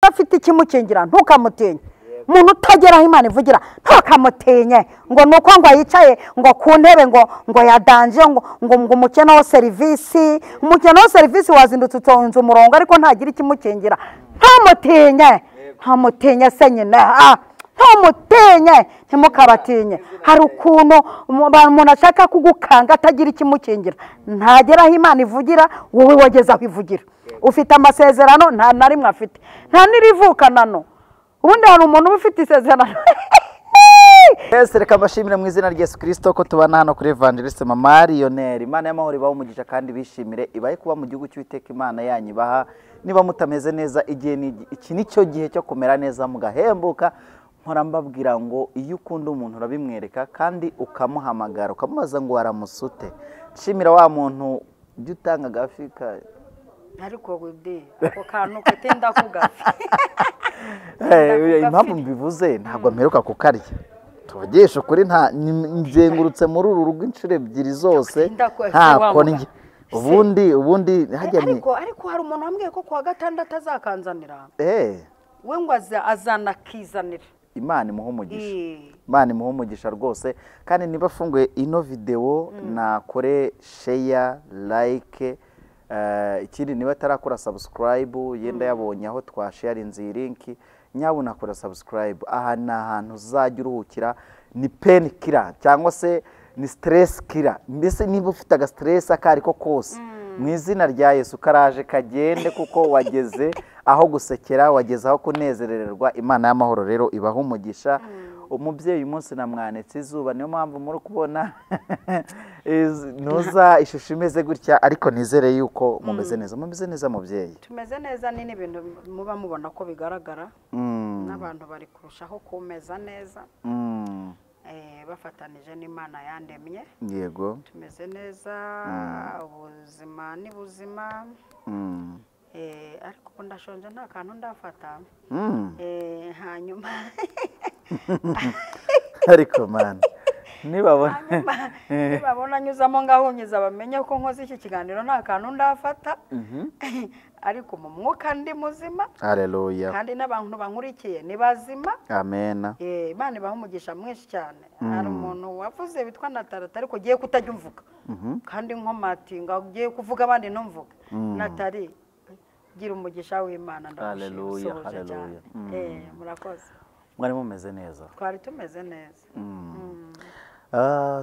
Udafite ikimukingira ntukamutinye. Umuntu utageraho Imana ivugira ntukamutinye, ngo nuko ngo yicaye ngo ku ntebe ngo yadanje ngo umukene wa serivisi, umukene wa serivisi wazindutse utonze umurongo ariko ntagira ikimukingira. Ntamutinye, ntamutinye se nyine, ntamutinye, ntimukabatinye. Hari ukuntu umuntu ashaka kugukanga atagira ikimukingira, ntageraho Imana ivugira, wowe wageze aho ivugira. Ufite amasezerano nta na rimwe afite, nta n'irivukanano. Ubundi hari umuntu ufite isezerano. Ese reka mbashimire mu izina rya Yesu Kristo ko tubana hano kuri Evangeliste Mama Lionel. Imana y'amahoro ibahe umugisha kandi bishimire, ibahe kuba mu gihugu cy'Uwiteka Imana yanyu ibaha. Niba mutameze neza igihe iki nicyo gihe cyo kumera neza mugahembuka. Mpora mbabwira ngo iyo ukunda umuntu urabimwereka kandi ukamuhamagara ukamubaza ngo waramusute. Nshimira wa muntu ujya utanga agafi ka ariko wibde ako kantu katinda kugafi. Impamvu mbivuze ntabwo mperuka kukarya, tuvugisha ukuri, nta nzengurutse muri uru rugo inshuro ebyiri zose ntako ndya. Ubundi hajya ni ariko hari umuntu wambwiye ko kuwa gatandatu azakanzanira, we ngo azanakizanira. Imana imuhe umugisha, Imana imuhe umugisha rwose. Kandi niba afunguye ino video nakore share, like, ikindi niba atarakora subscribe, yenda yabonye aho twasharinze iyi link, nyabuna akora subscribe. Aha ni ahantu uzajya uruhukira, ni pain killer cyangwa se ni stress killer. Mbese niba ufite aga stress akari ko kose, mu izina rya Yesu karaje kagende, kuko wageze aho gusekera, wageze aho kunezerererwa. Imana y'amahoro rero ibaha umugisha. Umubyeyi uyu munsi namwanitse izuba, niyo mpamvu muri kubona ntuza ishusho imeze gutya, ariko nizere yuko mumeze neza. Mumeze neza mubyeyi? Tumeze neza, ni n'ibintu muba mubona ko bigaragara, n'abantu bari kurushaho kumeza neza, bafatanije n'Imana yandemye. Yego, tumeze neza, ubuzima ni buzima. Ariko ndashonje nta kantu ndafata. Hanyuma ariko man nibabona nyuzamo ngahunyiza bamenye ko nkoze iki kiganiro nta kantu ndafata. Ariko mu mwuka ndi muzima. Haleluya. Kandi n'abantu bankurikiye ni bazima. Amen. Imana ibaha umugisha mwinshi cyane. Hari umuntu wavuze witwa Natali, ariko giye kutajya umvuga, kandi nkomatinga ugiye kuvuga abandi ntumvuga. Natali, gira umugisha w'Imana, ndagushimira. Haleluya. Murakoze. Mwari mumeze neza? Twari tumeze neza.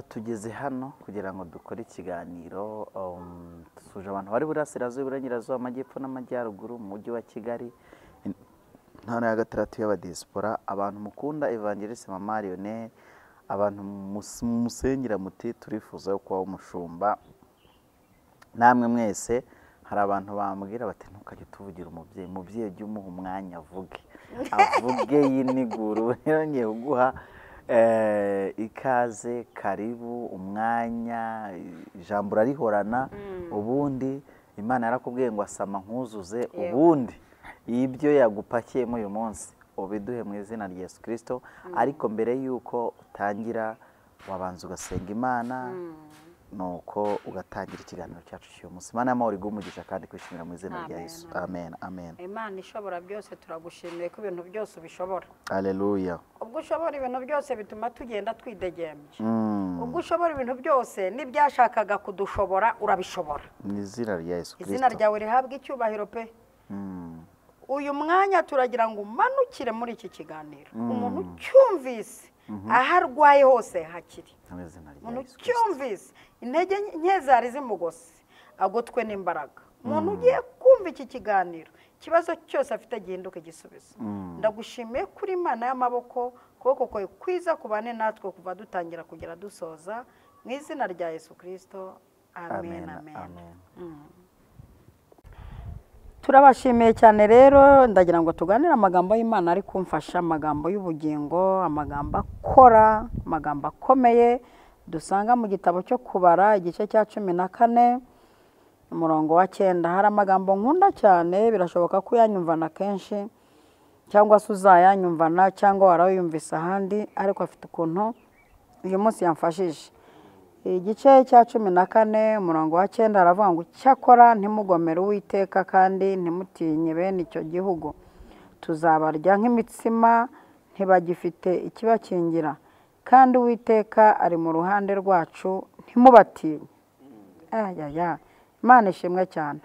Tugeze hano kugira ngo dukore ikiganiro. Dusuje abantu bari burasirazuba, iburengerazuba, amajyepfo n'amajyaruguru, mu mujyi wa Kigali, intara ya gatandatu y'abadiaspora. Abantu mukunda Evangeliste Mama Lionel, abantu musengera muti turifuza kuba umushumba, namwe mwese. Hari abantu bambwira bati ntukajye utuvugira umubyeyi, umubyeyi jya umuha umwanya avuge yiniguru. Rero ngiye kuguha ikaze, karibu, umwanya, ijambo urarihorana. Ubundi Imana yarakubwiye ngo asama nkuzuze, ubundi ibyo yagupakiyemo uyu munsi ubiduhe mu izina rya Yesu Kristo. Ariko mbere yuko utangira wabanza ugasenga Imana, nuko ugatangira ikiganiro cyacu cy'uyu munsi. Imana y'amahoro iguhe umugisha kandi kwishimira mu izina rya Yesu. Amen, amen. Imana ishobora byose, turagushimiye ko ibintu byose ubishobora. Haleluya. Ubwo ushobora ibintu byose bituma tugenda twidegembye. Ubwo ushobora ibintu byose n'ibyashakaga kudushobora urabishobora. Mu izina rya Yesu Kristo. Izina ryawe rihabwe icyubahiro pe. Uyu mwanya turagira ngo umanukire muri iki kiganiro. Umuntu ucyumvise aho arwaye hose hakiri, umuntu ucyumvise intege nke zari zimugose agotwe n'imbaraga. Umuntu ugiye kumva iki kiganiro ikibazo cyose afite gihinduka igisubizo. Ndagushimiye kuri Imana y'amaboko, ukuboko kwawe kwiza kubane natwe kuva dutangira kugera dusoza, mu izina rya Yesu Kristo. Amen, amen. Turabashimiye cyane rero, ndagira ngo tuganire amagambo y'Imana ari kumfasha, amagambo y'ubugingo, amagambo akora, amagambo akomeye dusanga mu gitabo cyo Kubara igice cya 14 umurongo wa 9. Hari amagambo nkunda cyane, birashoboka ko uyanyumvana kenshi cyangwa se uzayanyumvana cyangwa warayumvise ahandi, ariko afite ukuntu uyu munsi yamfashije. Igice cya 14 umurongo wa 9 aravuga ngo cyakora ntimugomere Uwiteka kandi ntimutinye bene icyo gihugu. Tuzabarya nk'imitsima, ntibagifite ikibakingira, kandi Uwiteka ari mu ruhande rwacu, ntimubatinye. Ayaya, Imana ishimwe cyane.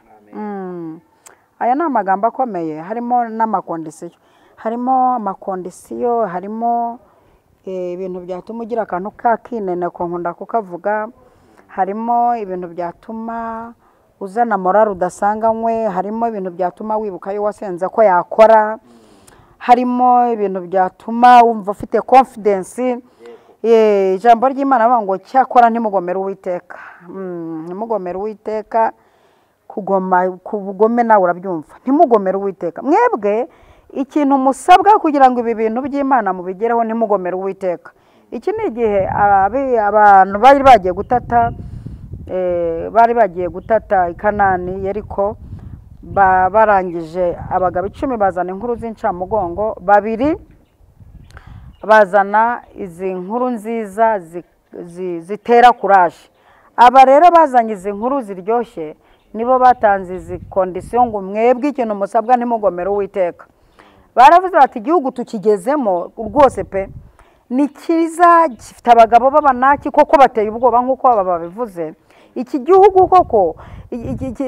Aya ni amagambo akomeye, harimo n'amakondisiyo, harimo amakondisiyo, harimo ibintu byatuma ugira akantu k'akineneko, nkunda kukavuga, harimo ibintu byatuma uzana morale udasanganywe, harimo ibintu byatuma wibuka ayo wasenze ko yakora, harimo ibintu byatuma wumva ufite confidence. Ijambo ry'Imana bavuga ngo cyakora ntimugomere Uwiteka. Ntimugomere Uwiteka, kugoma kubugome nawe urabyumva. Ntimugomere Uwiteka. Mwebwe ikintu musabwa kugira ngo ibi bintu by'Imana mubigereho, ntimugomere Uwiteka. Iki ni igihe abantu bari bagiye gutata, bari bagiye gutata i Kanani Yeriko, barangije abagabo 10 bazana inkuru z'incamugongo, 2 bazana izi nkuru nziza zitera courage. Aba rero bazanye izi nkuru ziryoshye nibo batanze izi condition ngo mwebwe ikintu musabwa ntimugomere Uwiteka. Baravuze bati igihugu tukigezemo rwose pe ni cyiza, gifite abagabo b'abanaki koko bateye ubwoba nk'uko aba babivuze. Iki gihugu koko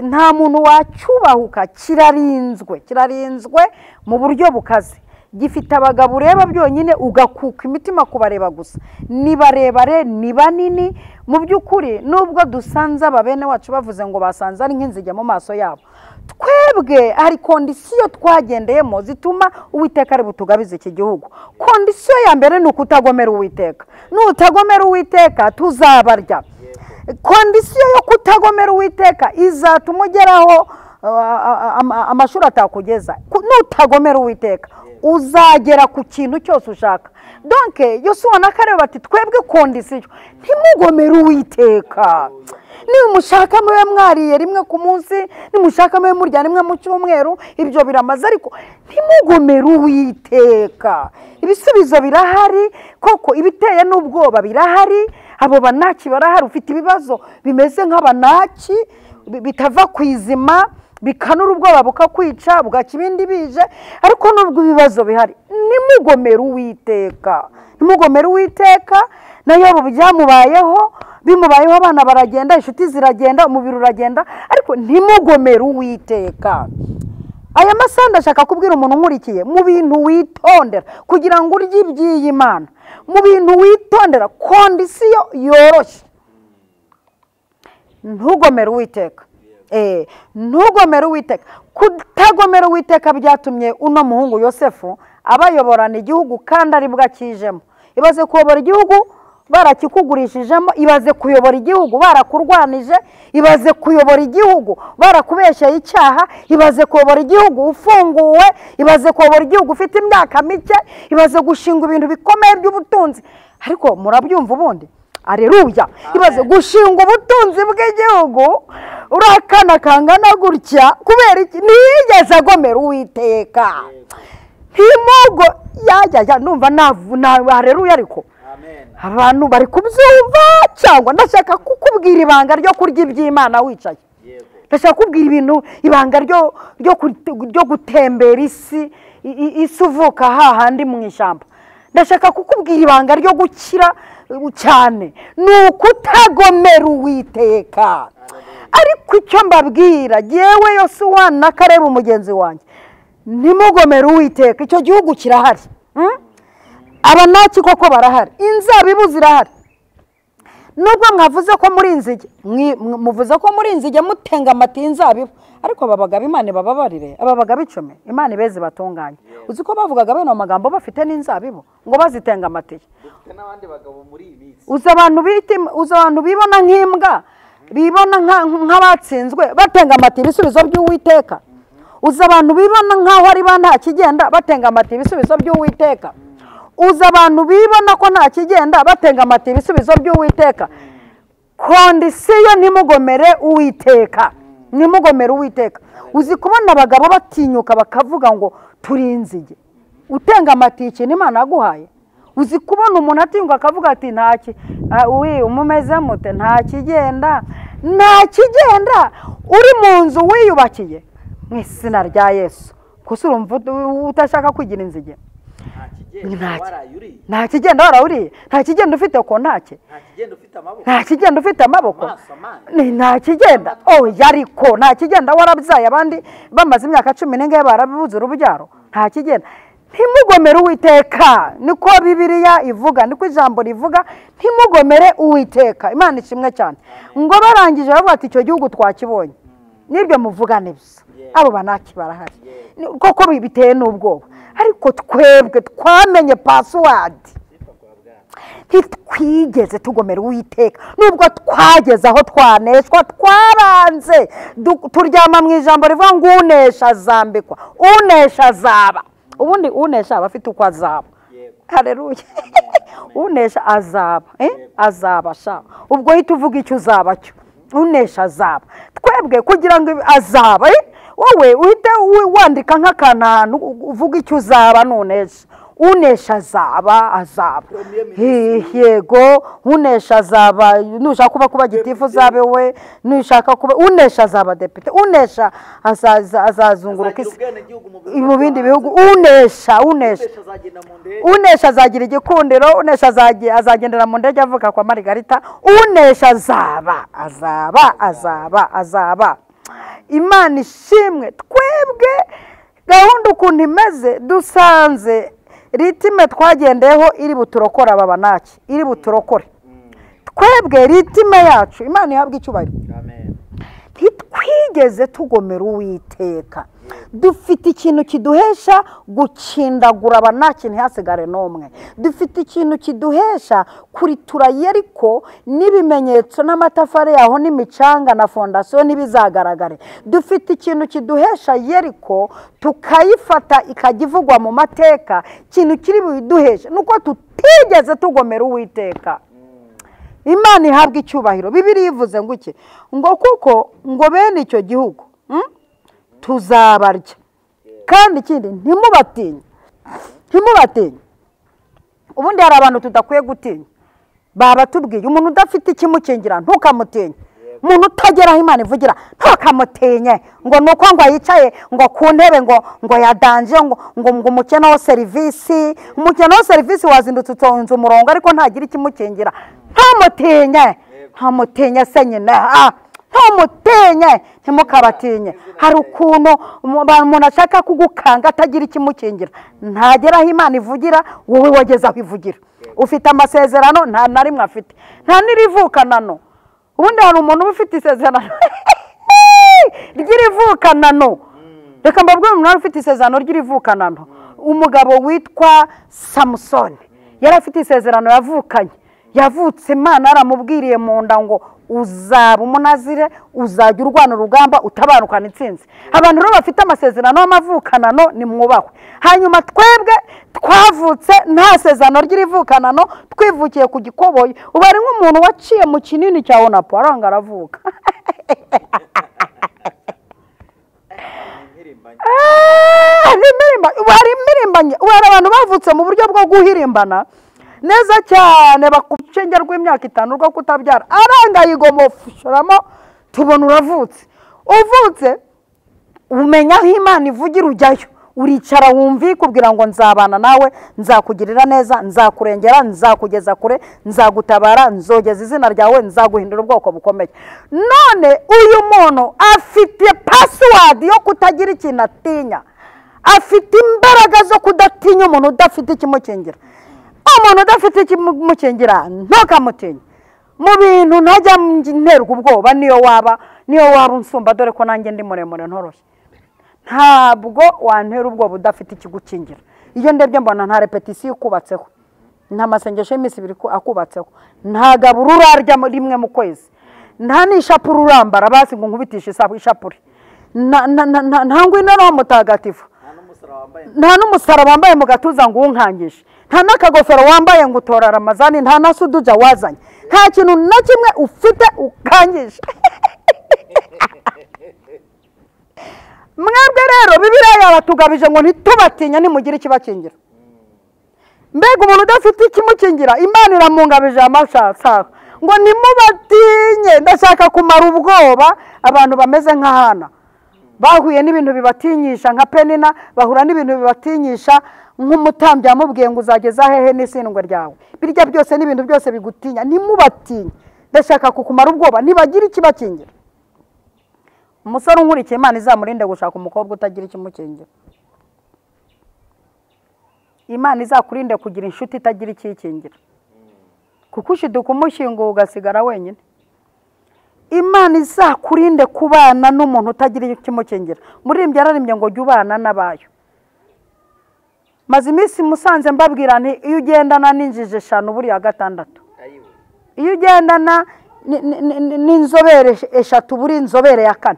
nta muntu wacyubahuka, kirarinzwe, kirarinzwe mu buryo bukaze. Gifite abagabo ureba byonyine ugakuka imitima kubareba gusa, ni barebare, ni banini. Mu by'ukuri nubwo dusanze aba bene wacu bavuze ngo basanze ari nk'inzige mu maso yabo, twebwe hari kondisiyo twagendeyemo zituma Uwiteka ari butugabize iki gihugu. Kondisiyo ya mbere ni ukutagomera Uwiteka. Nutagomera Uwiteka tuzabarya. Kondisiyo yo kutagomera Uwiteka izatuma ugeraho amashuri atakugeza. Nutagomera Uwiteka uzagera ku kintu cyose ushaka. Donc Yosuwa na Kalebu bati twebwe kondisiyo ntimugomere Uwiteka. Nimushaka mube mwariye rimwe ku munsi, nimushaka mube murya rimwe mu cyumweru, ibyo biramaze, ariko ntimugomere Uwiteka. Ibisubizo birahari koko, ibiteye n'ubwoba birahari, abo banaki barahari. Ufite ibibazo bimeze nk'abanaki bitava ku izima, bikanura ubwoba bukakwica, bugacya ibindi bije, ariko nubwo ibibazo bihari nimugomere Uwiteka. Nimugomere Uwiteka. Na Yobu byamubayeho, bimubayeho, abana baragenda, inshuti ziragenda, umubiri uragenda, ariko ntimugomere Uwiteka. Aya masaha ndashaka kubwira umuntu nkurikiye, mu bintu witondera kugira ngo urye iby'Imana, mu bintu witondera kondisiyo yoroshye, ntugomere Uwiteka. Ntugomere Uwiteka. Kutagomera Uwiteka byatumye uno muhungu Yosefu abayoborana igihugu kandi ari bwo akijemo. Ibaze kuyobora igihugu barakikugurishijemo, ibaze kuyobora igihugu barakurwanije, ibaze kuyobora igihugu barakubeshyeye icyaha, ibaze kuyobora igihugu ufunguwe, ibaze kuyobora igihugu ufite imyaka mike, ibaze gushinga ibintu bikomeye by'ubutunzi. Ariko murabyumva ubundi? Aleluya. Ibaze gushinga ubutunzi bw'igihugu urakana kangana gutya, kubera iki? Ntiyigeze agomera Uwiteka. Ntimogo ya numva na haleluya, ariko abantu bari kubyumva. Cyangwa ndashaka kukubwira ibanga ryo kurya iby'Imana wicaye. Ndashaka kukubwira ibintu, ibanga ryo gutembera isi, isi uvuka hahandi mu ishyamba. Ndashaka kukubwira ibanga ryo gukira cyane, ni ukutagomera Uwiteka. Ariko icyo mbabwira yewe Yosuwa na Kalebu mugenzi wanjye, ntimugomere Uwiteka. Icyo gihugu kirahari, abanaki koko barahari, inzabibu zirahari. Nubwo mwavuze ko muri inzige, muvuze ko muri inzige mutenga amati inzabibu, ariko aba bagabo Imana ibababarire, aba bagabo 10 Imana ibeze batunganye. Uzi ko bavugaga bene amagambo bafite n'inzabibu ngo bazitenga amati. Uzi abantu bibona nk'imbwa, bibona nk'abatsinzwe batenga amati ibisubizo by'Uwiteka. Uzi abantu bibona nk'aho ari ba nta kigenda batenga amati ibisubizo by'Uwiteka. Uzi abantu bibona ko nta kigenda batenga amati ibisubizo by'Uwiteka. Kondisiyo ntimugomere Uwiteka. Ntimugomere Uwiteka. Uzi kubona abagabo batinyuka bakavuga ngo turi inzige, utenga amati ikintu Imana yaguhaye. Uzi kubona umuntu atinyuka akavuga ati ntaki umumeze mute, nta kigenda, nta kigenda, uri mu nzu wiyubakiye. Mu izina rya Yesu Gusa urumva utashaka kwigira inzige. Nta kigenda warawuriye, nta kigenda ufite kontake, nta kigenda ufite amaboko, nta kigenda oya, ariko nta kigenda warabyaye abandi bamaze imyaka 14 barabuze urubyaro, nta kigenda. Ntimugomere Uwiteka, niko Bibiliya ivuga, niko ijambo rivuga, ntimugomere Uwiteka. Imana ishimwe cyane. Ngo barangije bavuga ati icyo gihugu twakibonye, nibyo muvuga nibyo, abo banaki barahari koko biteye n'ubwoba, ariko twebwe twamenye password, ntitwigeze tugomera Uwiteka. Nubwo twageze aho twaneshwa, twaranze turyama mu ijambo rivuga ngo unesha azambikwa, unesha azaba. Ubundi unesha aba afite uko azaba. Haleluya. Unesha azaba, azaba sha. Ubwo hita uvuga icyo uzaba cyo. Unesha azaba. Twebwe kugira ngo azaba, wowe uhite wandika nk'akantu ahantu uvuga icyo uzaba nunesha. Unesha azaba, azaba. Yego, unesha azaba, nushaka kuba gitifu uzabe we, nushaka kuba unesha azaba depite, unesha azazunguruka isi mu bindi bihugu, unesha, unesha. Unesha azagira igikundiro, unesha azagendera mu ndege avuka kwa Margarita, unesha azaba, azaba, azaba, azaba. Imana ishimwe. Twebwe gahunda ukuntu imeze, dusanze ritime twagendeyeho iri buturokora aba banaki, iri buturokore. Twebwe ritime yacu, Imana ihabwe icyubahiro. Amen. Ntitwigeze tugomera Uwiteka. Dufite ikintu kiduhesha gukindagura abanaki ntihasigare n'umwe. Dufite ikintu kiduhesha kuritura Yeriko n'ibimenyetso n'amatafari yaho n'imicanga na fondasiyo n'ibizagaragare. Dufite ikintu kiduhesha Yeriko tukayifata ikajya ivugwa mu mateka. Ikintu kiri buyiduheshe nuko tutigeze tugomera Uwiteka. Imana ihabwe icyubahiro. Bibiliya ivuze ngo iki? Ngo kuko ngo bene icyo gihugu tuzabarya. Kandi ikindi, ntimubatinye, ntimubatinye. Ubundi hari abantu tudakwiye gutinya, babatubwiye umuntu udafite ikimukingira ntukamutinye, umuntu utagera aho Imana ivugira ntukamutinye, ngo nuko ngo yicaye ngo ku ntebe ngo yadanje ngo umukeneho serivisi, umukeneho serivisi wazindutse utonze umurongo ariko ntagira ikimukingira, ntamutinye, ntamutinye se nyine, ntumutinye, ntimukabatinye. Hari ukuntu umuntu ashaka kugukanga atagira ikimukingira, ntagera aho Imana ivugira, wowe wageze aho ivugira. Ufite amasezerano nta na rimwe afite, nta n'irivukanano. Ubundi hari umuntu uba ufite isezerano ry'irivukanano. Reka mbabwire umuntu ufite isezerano ry'irivukanano. Umugabo witwa Samusoni yari afite isezerano yavukanye, yavutse Imana yaramubwiriye mu nda ngo uzaba umunazire, uzajya urwana urugamba utabarukana intsinzi. Abantu rero bafite amasezerano y'amavukanano ni mwubahwe. Hanyuma twebwe twavutse nta sezerano ry'irivukanano, twivukiye ku gikoboyi. Ubu ari nk'umuntu waciye mu kinini cya Onapo aranga aravuka. Hari impirimbanyi, hari abantu bavutse mu buryo bwo guhirimbana neza cyane, bakucenge rw'imyaka 5 rwo kutabyara, aranga yigomoshoramo, tubona uravutse. Uvutse umenya aho Imana ivugira ujyayo, uricara wumva ikubwira ngo nzabana nawe, nzakugirira neza, nzakurengera, nzakugeza kure, nzagutabara, nzogeza izina ryawe, nzaguhindura ubwoko bukomeye. None uyu muntu afite password yo kutagira ikintu atinya, afite imbaraga zo kudatinya umuntu udafite ikimukingira. Umuntu udafite ikimukingira ntukamutinye. Mu bintu ntajya nterwa ubwoba, niyo waba unsumba, dore ko nanjye ndi muremure ntoroshye, ntabwo wantera ubwoba udafite ikigukingira. Iyo ndebye mbona nta repetisiyo ikubatseho, nta masengesho y'iminsi ibiri akubatseho, nta gaburo urarya rimwe mu kwezi, nta n'ishapure urambara basi ngo nkubitishe ishapure, nta ngwino roho mutagatifu, nta n'umusaraba wambaye mu gatuza ngo uwunkangishe, nta n'akagofero wambaye ngo utora Ramazani, nta na suduja wazanye, nta kintu na kimwe ufite ukangishe. Mwebwe rero Bibiliya yabatugabije ngo ntitubatinya nimugire ikibakingira. Mbega umuntu udafite ikimukingira, Imana iramungabije amashaka ngo ntimubatinye. Ndashaka kumara ubwoba abantu bameze nka Hana, Bahuye n'ibintu bibatinyisha nka Penina, bahura n'ibintu bibatinyisha nk'umutambyi yamubwiye ngo uzageza hehe n'isindwe ryawe. Birya byose n'ibintu byose bigutinya, ntimubatinye. Ndashaka kukumara ubwoba, nibagira ikibakingira. Umusore unkurikiye, Imana izamurinde gushaka umukobwa utagira ikimukingira. Imana izakurinde kugira inshuti itagira ikikingira, kuko ushiduka umushyingo ugasigara wenyine. Imana izakurinde kubana n'umuntu utagira ikimukingira. Muririmbyi yararimbye ngo jya ubana n'abayo. Maze iminsi musanze mbabwira nti iyo ugendana n'injiji 5 buriya 6, iyo ugendana n'inzobere 3 buri inzobere ya 4,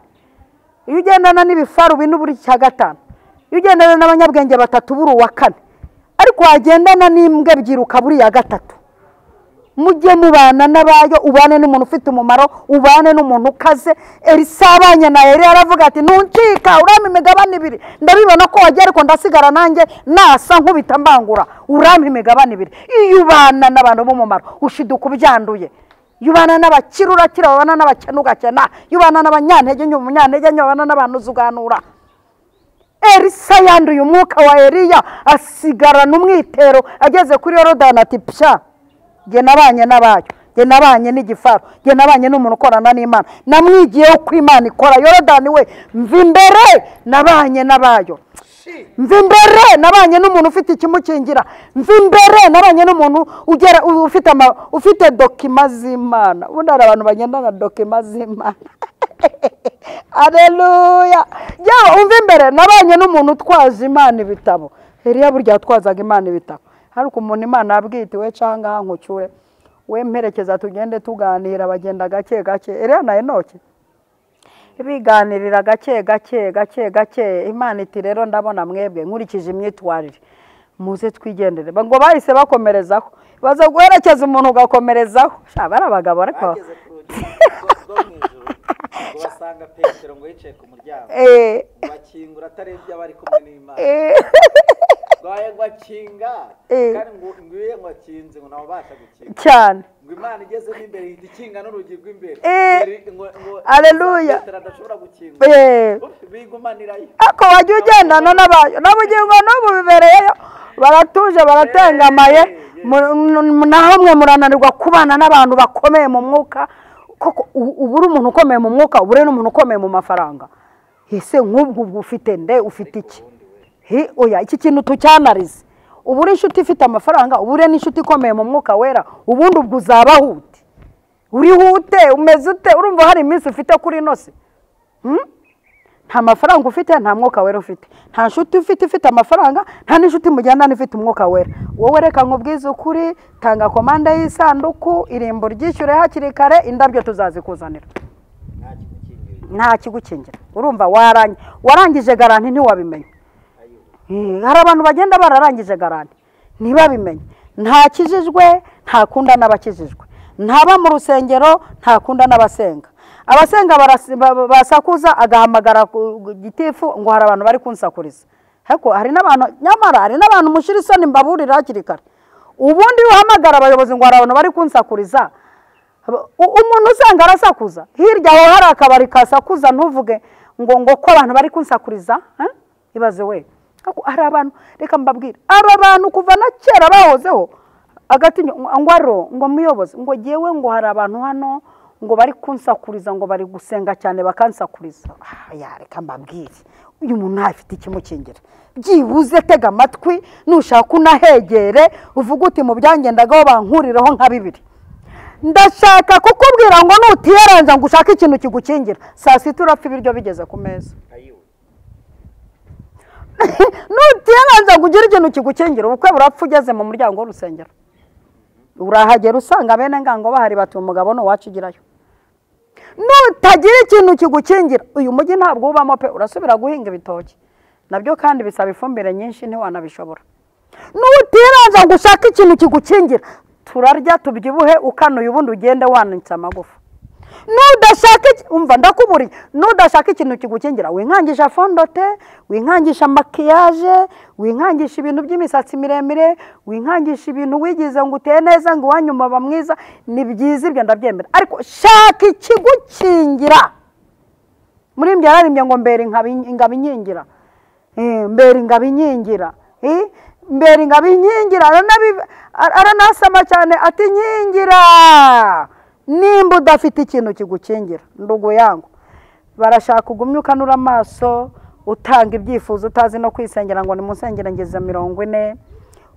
iyo ugendana n'ibifaru 4 buri cya 5, iyo ugendana n'abanyabwenge 3 buri uwa 4, ariko wagendana n'imbwa 2 ukaba uri iya 3. Mujye mubana n'abayo, ubane n'umuntu ufite umumaro, ubane n'umuntu ukaze. Elisa abanye na Eliya aravuga ati ntuncika, urampa imigabane 2, ndabibona ko wagiye ariko ndasigara nanjye nasa nkubita mbangura, urampa imigabane 2. Iyo ubana n'abantu b'umumaro ushiduka ubyanduye. Iyo ubana n'abakire urakira, ubana n'abakene ugakena, iyo ubana n'abanyantege nke umunyantege nke, ubana n'abantu uzuganura. Elisa yanduye umwuka wa Eliya asigarana umwitero, ageze kuri Yorodani ati pya, jye nabanye n'abayo, jye nabanye n'igifaru, jye nabanye n'umuntu ukorana n'Imana, namwigiyeho ko Imana ikora. Yorodani we, mva imbere, nabanye n'abayo, mva imbere, nabanye n'umuntu ufite ikimukingira, mva imbere, nabanye n'umuntu ugera ufite dokima z'Imana. Ubundi hari abantu bagendana dokima z'Imana. Haleluya. Yewe umva imbere, nabanye n'umuntu utwaza Imana ibitabo. Eliya burya yatwazaga Imana ibitabo. Ariko umuntu Imana abwite we canga nkucyure, we mperekeza tugende tuganira, bagenda gake gake. Eliya na Enoki biganirira gake gake gake gake. Imana iti rero ndabona mwebwe nkurikije imyitwarire, muze twigendere. Ngo bahise bakomerezaho, baza guherekeza umuntu ugakomerezaho. Sha bari abagabo ariko bageze ku rugi rwo mu ijuru ngo basanga Petero ngo yicaye ku muryango, bakingura atarebye abari kumwe n'Imana. Ngo akinga kandi ngo ngwiye ngo akinze ngo nawe basha gukinga cyane, ngo Imana igeze n'imbere ihita ikinga n'urugi rw'imbere. Haleluya. Petero adashobora gukinga, bigumanirayo. Ako wajya ugendana n'abayo n'ubugingo n'ubu bibereyeyo, baratuje baratengamaye. Naho mwe murananirwa kubana n'abantu bakomeye mu mwuka. Koko ubu uri umuntu ukomeye mu mwuka, ubu uri n'umuntu ukomeye mu mafaranga. Ese nk'ubwo ufite nde, ufite iki? Oya, iki kintu tucyanarize. Ubu uri inshuti ifite amafaranga, ubu uri n'inshuti ikomeye mu mwuka wera, ubundi ubwo uzabaho ute? Urihute, umeze ute? Urumva hari iminsi ufite kuri ino si? Nta mafaranga ufite, nta mwuka wera ufite, nta nshuti ufite ifite amafaranga, nta n'inshuti mujyana ifite umwuka wera. Wowe reka nkubwize ukuri, tanga komande y'isanduku, irimbo ryishyure hakiri kare, indabyo tuzazikuzanira. Nta kigukingira. Urumva warangije garanti ntiwabimenya. Hari abantu bagenda bararangije garanti ntibabimenye. Nta kijijwe, ntakunda n'abakijijwe, ntaba mu rusengero, ntakunda n'abasenga. Abasenga basakuza agahamagara gitifu ngo hari abantu bari kunsakuriza. Ariko hari n'abantu, nyamara hari n'abantu mushira isoni mbaburira hakiri kare. Ubundi uhamagara abayobozi ngo hari abantu bari kunsakuriza, umuntu usanga arasakuza hirya aho hari akabari kasakuza, ntuvuge ngo ko abantu bari kunsakuriza. Ibaze we. Hari abantu, reka mbabwire, aba bantu kuva na kera bahozeho agatinyo ngo aro ngo muyobozi ngo jewe ngo hari abantu hano ngo bari kunsakuriza, ngo bari gusenga cyane bakansakuriza. Ya reka mbabwire, uyu muntu ntafite ikimukingira. Byibuze tega amatwi, nushaka unahegere uvuge uti mu byangendagaho bankuriraho nka bibiri. Ndashaka kukubwira ngo nutiyaranza ngo ushake ikintu kigukingira, saa sita urapfa ibiryo bigeze ku meza. Nutiyaranza ngo ugire ikintu kigukingira, ubukwe burapfa ugeze mu muryango w'urusengero. Urahagera usanga bene ngango bahari bati umugabo ni uwacu ugirayo. Nutagira ikintu kigukingira, uyu mujyi ntabwo ubamo pe, urasubira guhinga ibitoki nabyo kandi bisaba ifumbire nyinshi ntiwanabishobora. Nutiyaranza ngo ushake ikintu kigukingira, turarya tubyibuhe ukanuye ubundi ugende wanitse amagufa. Nudashaka, umva ndakuburiye, nudashaka ikintu kigukingira, winkangisha fondote, winkangisha makiyaje, winkangisha ibintu by'imisatsi miremire, winkangisha ibintu wigize ngo uteye neza ngo iwanyu uba mwiza, ni byiza ibyo ndabyemera, ariko shaka ikigukingira. Muri yararimbye ngo mbere ingabo inkingira, mbere ingabo inkingira, mbere ingabo inkingira. Aranasama cyane ati nkingira. Nimba udafite ikintu kigukingira, ndugu yangu, barashaka ugumye ukanura amaso, utanga ibyifuzo utazi no kwisengera ngo nimusengere ngeze 40.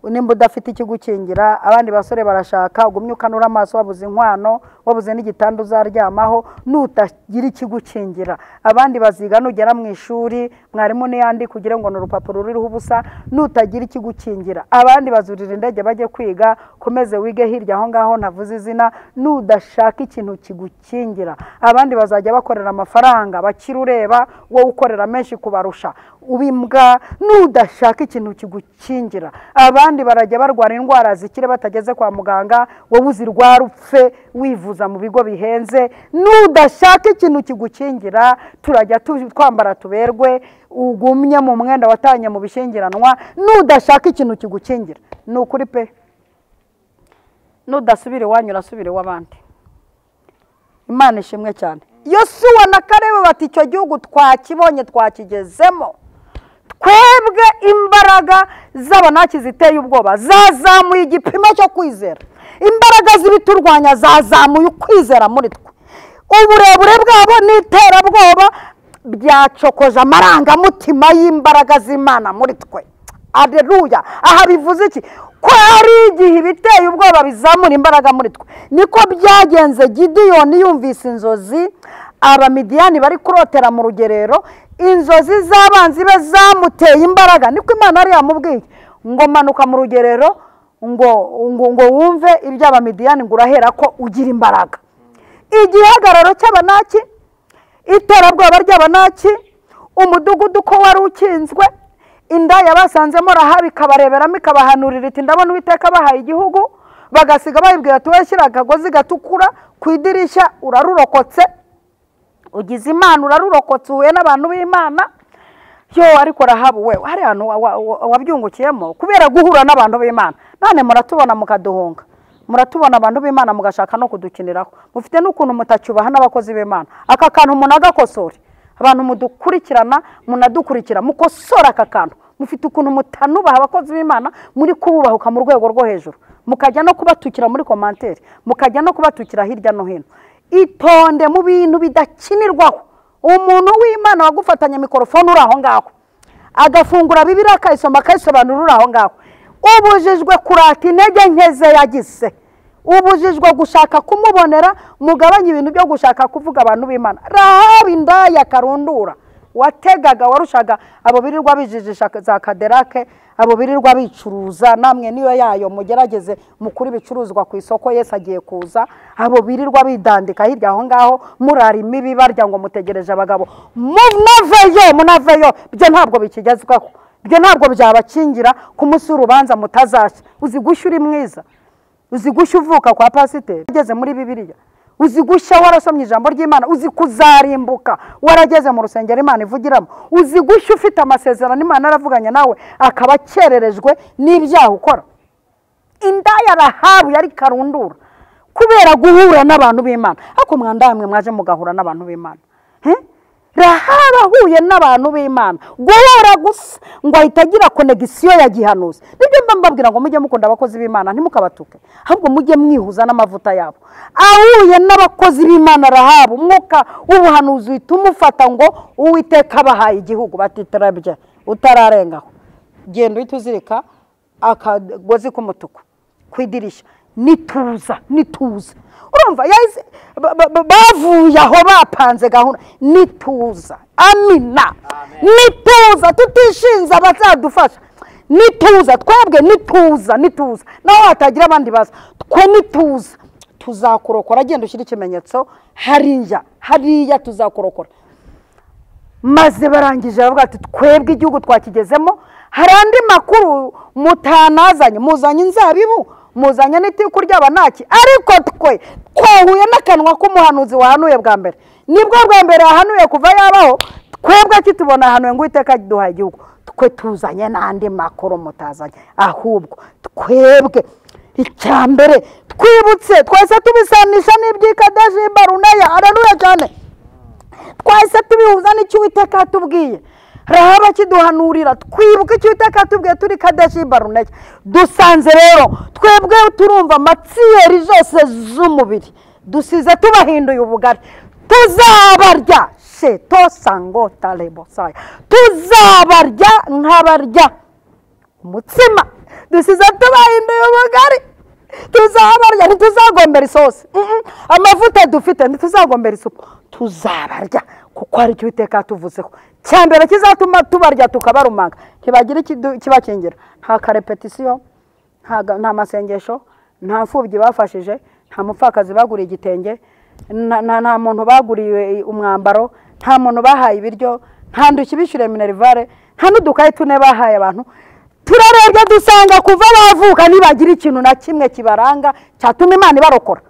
Nimba udafite ikigukingira, abandi basore barashaka ugumye ukanura amaso, wabuze inkwano, wabuze n'igitanda uzaryamaho, nutagira ikigukingira. Abandi baziga nugera mu ishuri mwarimu niyandi kugira ngo n'urupapuro ruriho ubusa, nutagira ikigukingira. Abandi bazurira indege bajye kwiga, komeze wige hirya aho ngaho ntavuze izina, nudashaka ikintu kigukingira. Abandi bazajya bakorera amafaranga bakiri ureba wowe ukorera menshi kubarusha, ubimbwa, nudashaka ikintu kigukingira. Abandi barajya barwara indwara zikire batageze kwa muganga, wowe uzirwara upfe wivuza mu bigo bihenze, nudashaka ikintu kigukingira. Turajya twambara tuberwe, ugumye mu mwenda watanye mu bishyingiranwa, nudashaka ikintu kigukingira. Ni ukuri pe, nudasubira iwanyu urasubira iw'abandi. Imana ishimwe cyane. Yosuwa na Kalebu bati icyo gihugu twakibonye, twakigezemo. Twebwe imbaraga z'abanaki ziteye ubwoba zazamuye igipimo cyo kwizera, imbaraga z'ibiturwanya zazamuye ukwizera muri twe. Uburebure bwabo n'iterabwoba byacokoje amarangamutima y'imbaraga z'Imana muri twe. Aleluya. Aha bivuze iki? Ko hari igihe ibiteye ubwoba bizamura imbaraga muri twe. Niko byagenze. Gidiyoni yumvise inzozi Abamidiyani bari kurotera mu rugerero, inzozi z'abanzi be zamuteye imbaraga. Niko Imana yari yamubwiye ngo manuka mu rugerero ngo ngo wumve iby'Abamidiyani, ngo urahera ko ugira imbaraga. Igihagararo cy'Abanaki, iterabwoba ry'Abanaki, umudugudu ko wari ukinzwe, indaya basanzemo Rahabu ikabareberamo ikabahanurira iti ndabona Uwiteka bahaye igihugu, bagasiga bayibwira ati washyira akagozi gatukura ku idirishya urarurokotse, ugize Imana urarurokotse, uhuye n'abantu b'Imana. Yo ariko Rahabu we hari hantu wabyungukiyemo kubera guhura n'abantu b'Imana. None muratubona mukaduhunga, muratubona abantu b'Imana mugashaka no kudukiniraho, mufite n'ukuntu mutacyubaha n'abakozi b'Imana. Aka kantu munagakosore, abantu mudukurikirana munadukurikira, mukosora aka kantu. Mufite ukuntu mutanubaha abakozi b'Imana, muri kububahuka mu rwego rwo hejuru, mukajya no kubatukira muri commentaire, mukajya no kubatukira hirya no hino. Itonde mu bintu bidakinirwaho. Umuntu w'Imana wagufatanya mikrofone uri aho ngaho, agafungura Bibiliya akayisoma akayisobanura uri aho ngaho, ubujijwe kurata intege nke ze yagize, ubujijwe gushaka kumubonera. Mugabanye ibintu byo gushaka kuvuga abantu b'Imana. Rahabu indaya karundura wategaga, warushaga abo birirwa bijijisha za kaderake, abo birirwa bicuruza, namwe niyo yayo mugerageze mukuri bicuruzwa ku isoko, Yesu agiye kuza. Abo birirwa bidandika hirya aho ngaho, murara imibi barya ngo mutegereje abagabo. Munaveyo, munaveyo, ibyo ntabwo bikigezweho, ibyo ntabwo byabakingira ku munsi w'urubanza mutazashya. Uzi gushya uri mwiza, uzi gushya uvuka kwa pasiteri ugeze muri Bibiliya, uzi gushya warasomye ijambo ry'Imana, uzi kuzarimbuka warageze mu rusengero Imana ivugiramo, uzi gushya ufite amasezerano Imana aravuganye nawe akaba akererejwe n'ibyaha ukora. Indaya Rahabu yari karundura kubera guhura n'abantu b'Imana. Ariko mwanda mwe mwaje mugahura n'abantu b'Imana. Rahabu ahuye n'abantu b'Imana, guhura gusa ngo ahita agira connection ya gihanuzi. Nibyo mba mbabwira ngo mujye mukunda abakozi b'Imana, ntimukabatuke, ahubwo mujye mwihuza n'amavuta yabo. Ahuye n'abakozi b'Imana Rahabu, umwuka w'ubuhanuzi uhita umufata ngo Uwiteka abahaye igihugu. Batitarabye utararengaho, genda uhita uzirika akagozi k'umutuku ku idirishya, nituza nituza. Urumva bavuye aho bapanze gahunda, nituza, amina, nituza, tutishinze abazadufasha, nituza twebwe, nituza, nituza, naho hatagira abandi baza, twe nituza tuzakurokora. Genda ushyire ikimenyetso hariya, hariya tuzakurokora. Maze barangije bavuga ati twebwe igihugu twakigezemo. Hari andi makuru mutanazanye, muzanye inzabibu, muzanye n'itiku ry'Abanaki, ariko twe twahuye n'akanwa k'umuhanuzi wahanuye bwa mbere. Nibwo bwa mbere yahanuye kuva yabaho, twebwe kitubona ahanuye ngo Uwiteka duhaye igihugu. Twe tuzanye n'andi makuru mutazanye, ahubwo twebwe icya mbere twibutse, twese tubisanisha n'iby'Ikadeshi Baruneya. Haleluya cyane. Twahise tubihuza n'icyo Uwiteka yatubwiye. Rahaba kiduhanurira, twibuka icyo Uwiteka yatubwiye turi Kadeshi Baruneke. Dusanze rero twebwe turumva amatsiyeri zose z'umubiri, dusize tubahinduye ubugari. Tuzabarya sheto sango talebosaya, tuzabarya nkabarya umutsima. Dusize tubahinduye ubugari, tuzabarya, ntituzagombera isosi, amavuta dufite ntituzagombera isupu, tuzabarya kuko hari icyo Uwiteka yatuvuzeho. Cya mbere kizatuma tubarya tukabarumanga, ntibagira ikibakingira. Nta karepetisiyo, nta masengesho, nta mfubyi bafashije, nta mupfakazi baguriye igitenge, nta muntu baguriye umwambaro, nta muntu bahaye ibiryo, nta ndushyi bishyuriye minerivare, nta n'udukayi tune bahaye abantu. Turarebye dusanga kuva bavuka ntibagira ikintu na kimwe kibaranga cyatuma Imana ibarokora.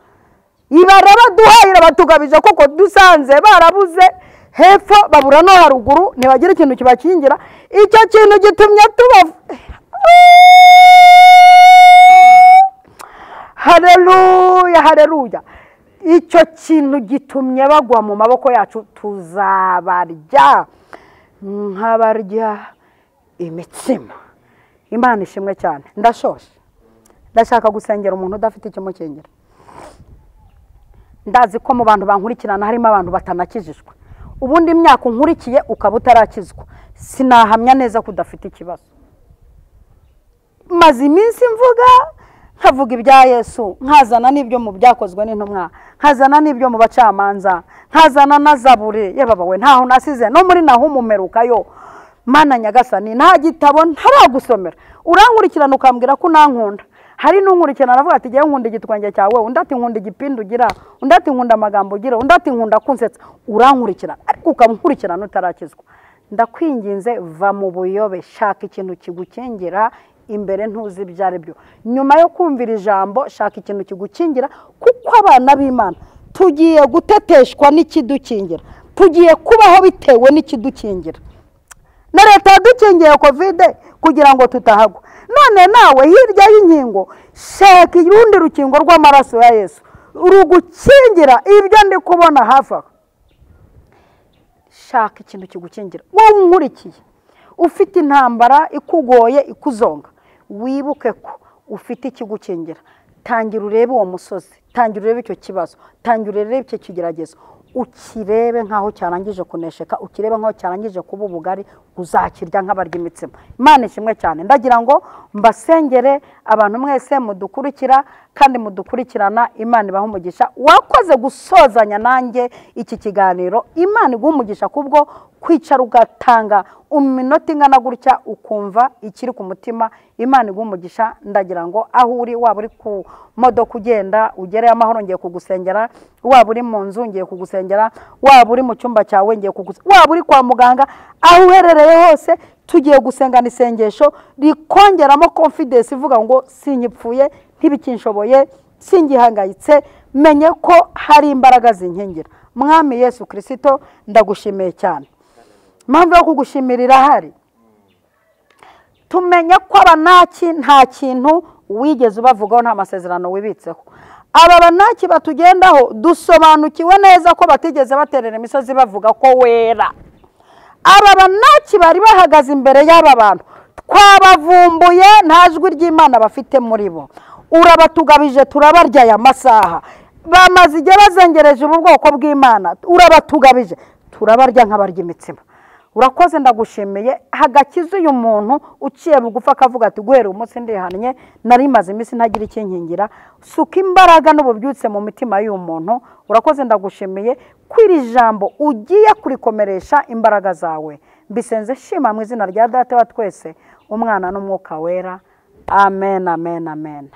Ibarabaduhaye batugabije kuko dusanze barabuze hepfo babura no haruguru, ntibagira ikintu kibakingira. Icyo kintu gitumye tuba. Haleluya, haleluya. Icyo kintu gitumye bagwa mu maboko yacu, tuzabarya nkabarya imitsima. Imana ishimwe cyane. Ndashoshe, ndashaka gusengera umuntu udafite ikimukingira. Ndazi ko mu bantu bankurikirana harimo abantu batanakijijwe. Ubundi imyaka unkurikiye ukaba utarakizwa, sinahamya neza ko udafite ikibazo. Maze iminsi mvuga, nkavuga ibya Yesu, nkazana n'ibyo mu byakozwe n'intumwa, nkazana n'ibyo mu bacamanza, nkazana na Zaburi. Yebabawe, ntaho nasize no muri Nahumu merukayo. Mana Nyagasani, nta gitabo ntaragusomera. Urankurikirana ukambwira ko unankunda. Hari n'unkurikirana aravuga ati ngewe nkunda igitwenge cyawe, undi ati nkunda igipindi ugira, undi ati nkunda amagambo ugira, undi ati nkunda kunsetsa. Urankurikirana ariko ukamkurikirana utarakizwa. Ndakwinginze, va mu buyobe, shaka ikintu kigukingira imbere ntuzi ibyo ari byo. Nyuma yo kumvira ijambo, shaka ikintu kigukingira, kuko abana b'Imana tugiye guteteshwa n'ikidukingira, tugiye kubaho bitewe n'ikidukingira. Na leta yadukingiye Covid kugira ngo tutahagwa. None nawe hirya y'inkingo, shaka urundi rukingo rw'amaraso ya Yesu rugukingira ibyo ndi kubona hafi aho. Shaka ikintu kigukingira. Wowe unkurikiye ufite intambara ikugoye ikuzonga, wibuke ko ufite ikigukingira. Tangira urebe uwo musozi, tangira urebe icyo kibazo, tangira urebe icyo kigeragezo, ukirebe nkaho cyarangije kunesheka, ukirebe nkaho cyarangije kuba ubugari, uzakirya nk'abarya imitsima. Imana ishimwe cyane. Ndagira ngo mbasengere abantu mwese mudukurikira kandi mudukurikirana. Imana ibahe umugisha. Wakoze gusozanya nanjye iki kiganiro. Imana iguhe umugisha kubwo kwicara ugatanga iminota ingana gutya ukumva ikiri ku mutima. Imana iguhe umugisha. Ndagira ngo aho uri, waba uri ku modoka ugenda ugereyo amahoro, ngiye kugusengera. Waba uri mu nzu, ngiye kugusengera. Waba uri mu cyumba cyawe, ngiye kugusengera. Waba uri kwa muganga, aho uherereye hose, tugiye gusengana isengesho rikongeramo confidence ivuga ngo sinyipfuye, ntibikinshoboye, singihangayitse, menye ko hari imbaraga zinkingira. Mwami Yesu Kristo, ndagushimiye cyane. Impamvu yo kugushimira irahari. Tumenye ko abanaki nta kintu wigeze ubavugaho, nta masezerano wibitseho. Aba banaki batugendaho dusobanukiwe neza ko batigeze baterera imisozi bavuga ko wera. Aba banaki bari bahagaze imbere y'aba bantu, twabavumbuye, nta jwi ry'Imana bafite muri bo. Urabatugabije, turabarya aya masaha. Bamaze igihe bazengereje ubu bwoko bw'Imana, urabatugabije, turabarya nkabarya imitsima. Urakoze, ndagushimiye. Hagakiza uyu muntu uciye bugufi akavuga ati guhera umunsi ndihannye, nari maze iminsi ntagira ikinkingira. Suka imbaraga n'ububyutse mu mitima y'uyu muntu. Urakoze, ndagushimiye ko iri jambo ugiye kurikomeresha imbaraga zawe. Mbisenze shima mu izina rya Data wa twese, Umwana n'Umwuka Wera. Amen, amen, amen.